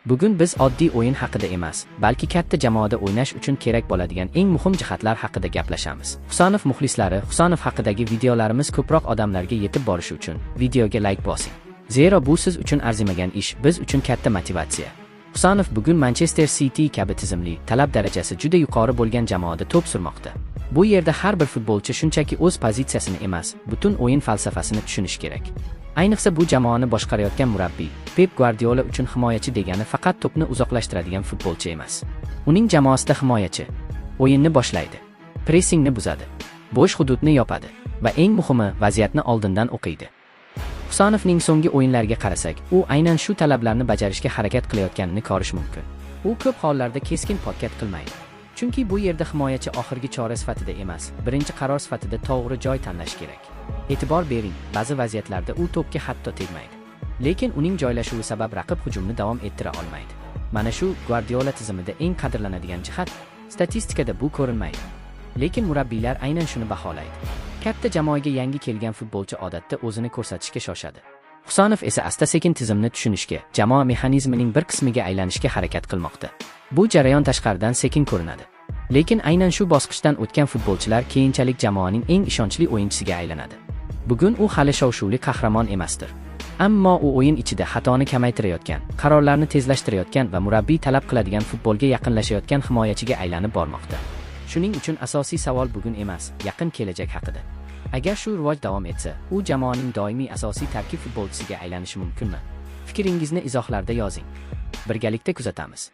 Bugun biz oddiy o'yin haqida emas, balki katta jamoada o'ynash uchun kerak bo'ladigan eng muhim jihatlar haqida gaplashamiz. Husanov muxlislari, Husanov haqidagi videolarimiz ko'proq odamlarga yetib borishi uchun videoga like bosing. Zero bu siz uchun arzimagan ish, biz uchun katta motivatsiya. Husanov bugun Manchester City kabi tizimli, talab darajasi juda yuqori bo'lgan jamoada to'p surmoqda. Bu yerda har bir futbolchi shunchaki o'z pozitsiyasini emas, butun o'yin falsafasini tushunishi kerak. Ayniqsa bu jamoani boshqarayotgan murabbiy Pep Guardiola uchun himoyachi degani faqat to'pni uzoqlashtiradigan futbolchi emas. Uning jamoasida himoyachi o'yinni boshlaydi, pressingni buzadi, bo'sh hududni yopadi va eng muhimi, vaziyatni oldindan o'qiydi. Husanovning so'nggi o'yinlariga qarasak, u aynan shu talablarni bajarishga harakat qilayotganini ko'rish mumkin. U ko'p hollarda keskin подкат qilmaydi. Chunki bu yerda himoyachi oxirgi chora sifatida emas, birinchi qaror sifatida to'g'ri joy tanlash kerak. E'tibor bering, ba'zi vaziyatlarda u to'pga hatto tegmaydi. Lekin uning joylashuvi sabab raqib hujumni davom ettira olmaydi. Mana shu Guardiola tizimida eng qadrlanadigan jihat. Statistikada bu ko'rinmaydi. Lekin murabbiylar aynan shuni baholaydi. Katta jamoaga yangi kelgan futbolchi odatda o'zini ko'rsatishga shoshadi. Husanov esa asta-sekin tizimni tushunishga, jamoa mexanizmining bir qismiga aylanishga harakat qilmoqda. Bu jarayon tashqaridan sekin ko'rinadi. Lekin aynan shu bosqichdan o'tgan futbolchilar keyinchalik jamoaning eng ishonchli o'yinchisiga aylanadi. Bugun u hali shov-shuvli qahramon emasdir. Ammo u o'yin ichida xatoni kamaytirayotgan, qarorlarni tezlashtirayotgan va murabbiy talab qiladigan futbolga yaqinlashayotgan himoyachiga aylanib bormoqda. Shuning uchun asosiy savol bugun emas, yaqin kelajak haqida. Agar shu rivoj davom etsa, u jamoaning doimiy asosiy tarkib futbolchisiga aylanishi mumkinmi? Fikringizni izohlarda yozing. Birgalikda kuzatamiz.